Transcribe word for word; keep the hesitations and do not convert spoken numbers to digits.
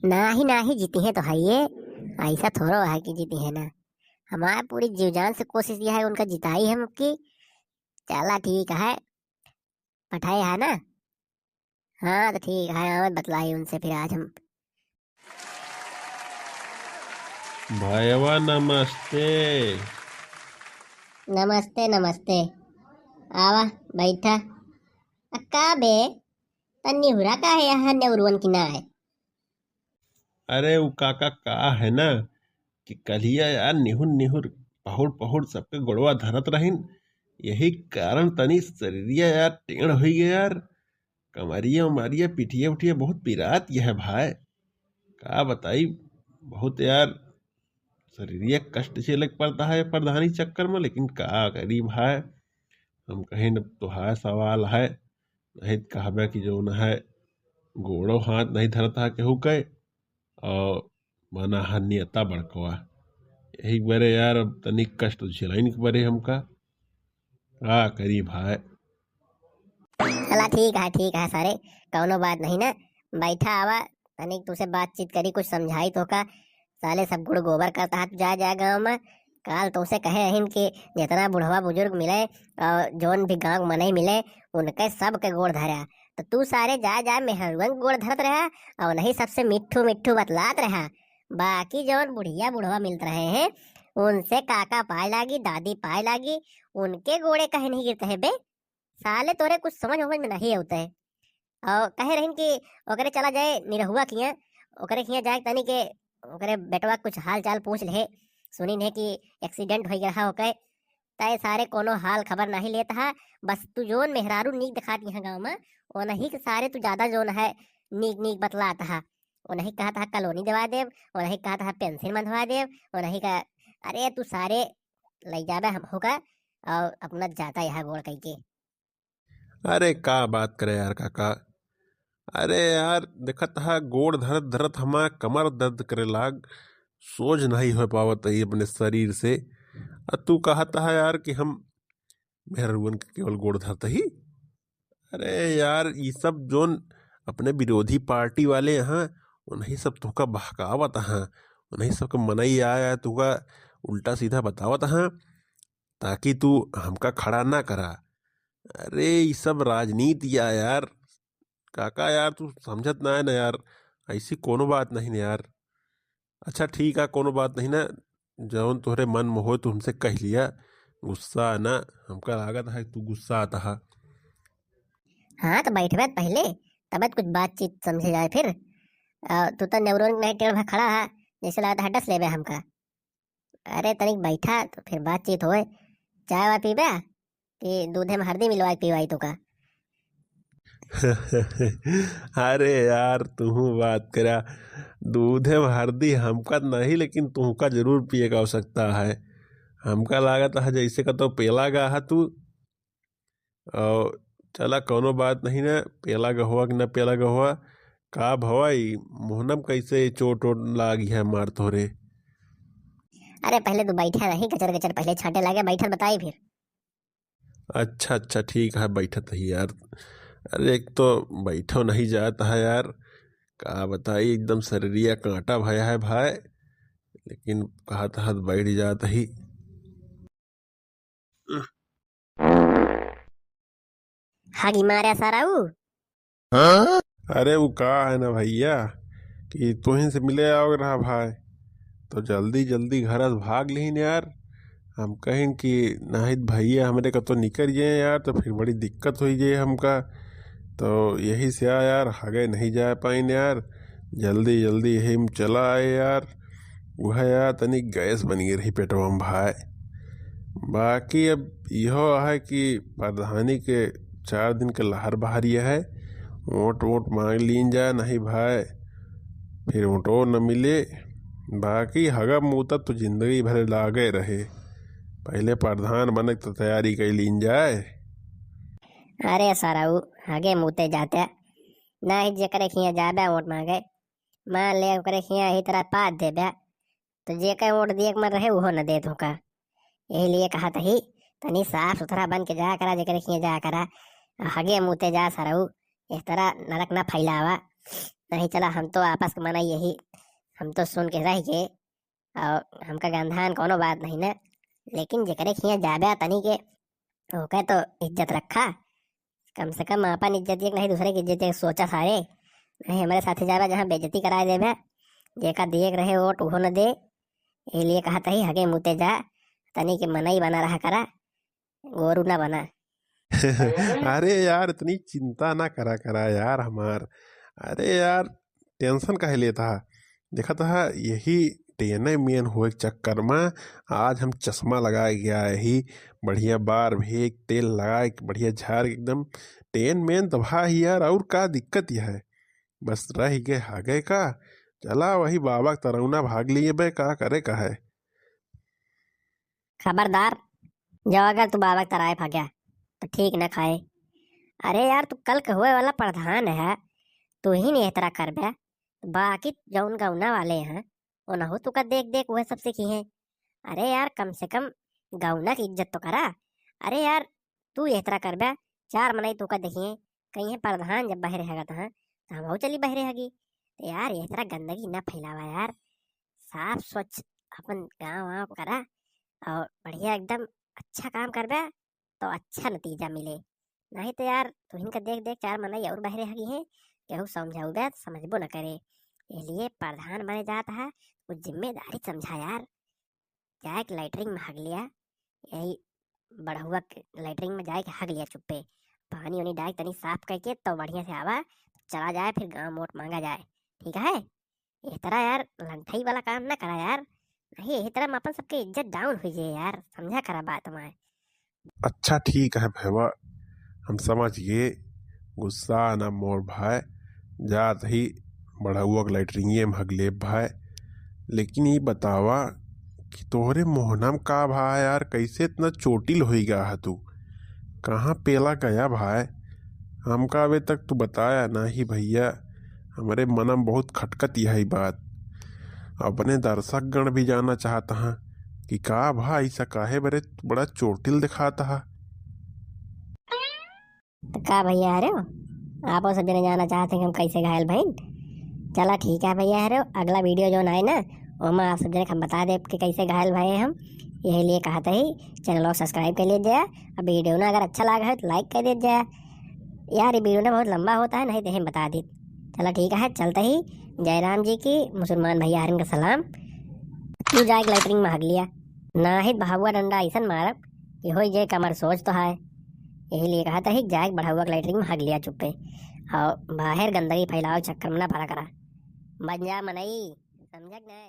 नाही, नाही, जीती हैं तो है ये, ऐसा थोड़ो है कि जीती हैं ना। हमारा पूरी जीव जान से कोशिश यह है, उनका जिताई हम की। चला ठीक है, पठाए है ना? हाँ, तो ठीक है, आवत बतलाई उनसे फिर आज हम। भयवा नमस्ते। नमस्ते, नमस्ते। आवा, बैठा। अ, का बे, तन्नी हुरा का है यहाँ नेवरुअन की ना है? अरे, उ काका का है ना कि कलिया यार निहुर निहुर, पहुड़ पहुड़ सबके गोड़वा धरत रहिन, यही कारण तनी शरीरिया यार टेढ़ होई गया यार। कमरिया उमरिया, पिठिया उठिया बहुत पिरात यह है भाई। का बताई, बहुत यार शरीरिया कष्ट झेले के पड़ता है प्रधानी चक्कर में, लेकिन का करी भाई। हम कहीं न तोहार सवाल है, नहीं त कहबे कि जौन है गोड़ो हाथ नहीं धरत है केहू के, और मना है नेता बड़कवा। यही बरे यार, अब तनिक कष्ट झेलाइन के बरे हमका। का करी भाई? चला ठीक है, ठीक है सारे, कौनो बात नहीं ना, बैठा आवा, तनिक तुसे बातचीत करी, कुछ समझाई तोहका। साले सब गुड़ गोबर करत हा तू जाए जाए गाँव में। काल तुसे कहे रहिन कि जितना बुढ़वा बुजुर्ग मिले और जौन भी गाँव के मनई मिले, उनके सबके गोड़ धरा। तो तू सारे जाए जाए मेहरुअन के गोड़ धरत रहा और उन्हीं सबसे मिट्ठू मिट्ठू बतलात रहा। बाकी जौन बुढ़िया बुढ़वा मिलत रहे हैं, उनसे काका पाए लागी, दादी पाए लागी, उनके गोड़े कहे नहीं गिरत है बे। साले तोरे कुछ समझ वमझ में नहीं आवत है। और कहे रहिन कि ओकरे चला जाए निरहुआ किहाँ, ओकरे किहाँ जाए तनी के ओकरे बेटवा कुछ हाल चाल पूछ ले। सुनिन है कि accident होइ गया ओके, तय सारे कोनो हाल खबर नहीं लेत हा। बस तू जौन मेहरारू नीक दिखात यहाँ गाँव में, ओनही के सारे तू ज्यादा जौन है नीक नीक बतलात हा। ओनही कहत हा कॉलोनी देवा देब, ओनही कहत हा पेंशन बंधवा देब, ओनही का, अरे तू सारे लई जाबे हमहू का, और अपना जाता यहाँ गोड़ कई के। अरे का बात करे यार काका, अरे यार देखत हा गोड़ धरत धरत हमार कमर दर्द करे लाग, सोझ नहीं हो पावत है अपने शरीर से। आ तू कहत हा यार कि हम मेहरुअन के केवल गोड़ धरत ही। अरे यार, ई सब जौन अपने विरोधी पार्टी वाले हैं, उन्हीं सब तुहका बहकावत हैं, उन्हीं सबके मनई आया तुहका उल्टा सीधा बतावत हैं, ताकि तू हमका खड़ा ना करा। अरे, ई सब राजनीति या यार, काका यार, तू समझत ना है ना यार, ऐसी कोनो बात नहीं ना यार। अच्छा ठीक है, कोनो बात नहीं ना, जौन तोहरे मन में होए तू हमसे कह लिया, गुस्सा ना, हमका लागत है तू गुस्सा आता है। हाँ, तो बैठबे पहले, तब कुछ बातचीत समझे जाए फिर। आ, तू तो नेवरोन नहीं टेढ़ भा खड़ा है, जैसे लागत है डस लेबे हमका। अरे तनिक बैठा तो फिर बातचीत होए। चाय वाय पीबे कि दूधे में हरदी मिलवा के पीवाई तू का? अरे यार, तुहू बात करा, दूधे में हरदी हमका नहीं, लेकिन तुहका जरूर पिए का आवश्यकता है। हमका लागत है जैसे का तो पेला गा है तू। और चला, कौनो बात नहीं ना, पेला गा हुआ कि ना पेला गा हुआ, का भवा ई मोहनम कैसे चोट वोट लागी है मार तोहरे? अरे पहले तू बैठा नहीं, गचर गचर पहले छाटे लागे, बैठल बताई फिर। अच्छा, अच्छा, ठीक है, बैठत ही यार। अरे, एक तो बैठो नहीं जात है यार, का बताई, एकदम शरीरिया कांटा भया है भाई, लेकिन कहत हत बैठ जात ही। हागी मारे सारा ऊ। अरे, उ का है ना भैया कि तोहिन से मिले आवे रहा भाई, तो जल्दी जल्दी घर से भाग लिहिन यार। हम कहिन कि नाहित भैया हमरे कतो निकर जाए यार, तो फिर बड़ी दिक्कत होई जाए हमका। तो यही से आ यार, हगे नहीं जा पाइन यार, जल्दी जल्दी यही में चला आए यार। वह यार तनी गैस बन गई रही पेटवा में भाई। बाकी अब इहो है कि प्रधानी के चार दिन के लहर बहर ये है, वोट वोट मांग लीन जाए, नहीं भाई फिर वोटो न मिले। बाकी हगा मूता तो जिंदगी भर लागे रहे, पहले प्रधान बने के तो तैयारी कर लीन जाए। अरे सारा उ हगे मूते जाते, ना ही जेकरे खिया जाबे वोट मांगे, मान ले ओकरे खिया ही तरह पाद देबे, तो जेके वोट दिए के मन रहे उहो न देत होका। यही लिए कहत ही तनी साफ सुथरा बन के जाया करा, जेकरे खिया जाया करा। हगे मूते जा सरऊ, इस तरह नरक ना फैलावा। नहीं चला, हम तो आपस के मनई यही, हम तो सुन के रह गए, और हमका गंधान कोनो बात नहीं ना, लेकिन जेकरे खिया जाबे तनी के, ओके तो इज्जत रखा, कम से कम आपन इज्जत एक नहीं दूसरे की इज्जत एक सोचा सारे, नहीं हमरे साथे जाबे जहाँ बेइज्जती कराए देबे, जेका दिए के रहे वोट उहो न दे। ये लिए कहत ही हगे मुते जा, तनी के मनई बना रहा करा, गोरू ना बना। अरे यार, इतनी चिंता ना करा करा यार हमार। अरे यार, टेंशन काहे लेत हा? देखत हा, यही टेने मेन होए के चक्कर में आज हम चश्मा लगाए गया ही, बढ़िया बार भी तेल लगाए के, बढ़िया झार के एकदम टेन मेन तबाह ही यार। और का दिक्कत यह है? बस रह गए हागे का? चला वही बाबा के तरौना भाग लिए बे, का करे का है? खबरदार, जो अगर तू बाबा के तराए भाग्या तो ठीक न खाए। अरे यार, तू कल के हुए वाला प्रधान है, तू ही नहीं एतरा करबे, बाकी जौन गौना वाले हैं उनहु तुका देख देख वह सब सीखी हैं। अरे यार, कम से कम गौना की इज्जत तो करा। अरे यार, तू एतरा करबे, चार मनई तुका देखिए, कहीं प्रधान जब बहरे हगत हैं तो हमहू चली बहरे हगी। तो यार, एतरा गंदगी ना फैलावा यार, साफ स्वच्छ अपन गाँव वाँव करा और बढ़िया एकदम अच्छा काम करबे तो अच्छा नतीजा मिले। नहीं तो यार, तुहिन का देख देख चार मनई और बहरे हगी हैं, केहू समझाउबे तो समझबो न करे। ये लिए प्रधान बने जात है, वो जिम्मेदारी समझा यार। जाए के लैट्रिन में हग लिया, यही बढ़उआ के लैट्रिन में जाए के हग लिया चुप्पे, पानी उनी डाल के तनी साफ करके तो बढ़िया से आवा, चला जाए फिर गाँव वोट मांगा जाए, ठीक है? ये तरह यार लंठई वाला काम ना करा यार, नहीं यही तरह में अपन सबके इज्जत डाउन हुई जाए यार, समझा करा बात हमारे। अच्छा ठीक है भैया, हम समझ गए, गुस्सा ना मोर भाई, जात ही बढ़उआ के लैट्रिनिये में हग लेब भाई। लेकिन ये बतावा कि तोहरे मोहना में का भा यार, कैसे इतना चोटिल होई गा है तू? कहाँ पेला गया भाई? हमका अबे तक तू बताया नाही भैया, हमरे मनम बहुत खटकत यही बात। अपने दर्शक गण भी जाना चाहत हाँ कि का भा ऐसा काहे बरे तू बड़ा चोटिल दिखात हा? तो का भैया हरे हो, आप सब जने जाना चाहते हैं कि हम कैसे घायल भइन? चला ठीक है भैया हरे हो, अगला वीडियो जो आए ना, ओमा आप सब जने के हम बता देब कि कैसे घायल भए हम। यही लिए कहत ही चैनल को सब्सक्राइब कर लीजिए। अब वीडियो ना अगर अच्छा लगा है तो लाइक कर दीजिए। यार, ये वीडियो ना बहुत लंबा होता है, नहीं तो हम बता दी। चला ठीक है, चलते ही जय राम जी की, मुसलमान भैया हरिन का सलाम। तू जाए के लैट्रिन में हग लिया, नाही तो भउआ डंडा ऐसन मारब कि होई जे कमर सोच तो है। यही लिए कहत ही जाए के बढ़उआ के लैट्रिन में हग लिया चुप्पे, और बाहर गंदगी फैलावे चक्कर में ना पड़ा करा। बन जा मनई, समझक ना?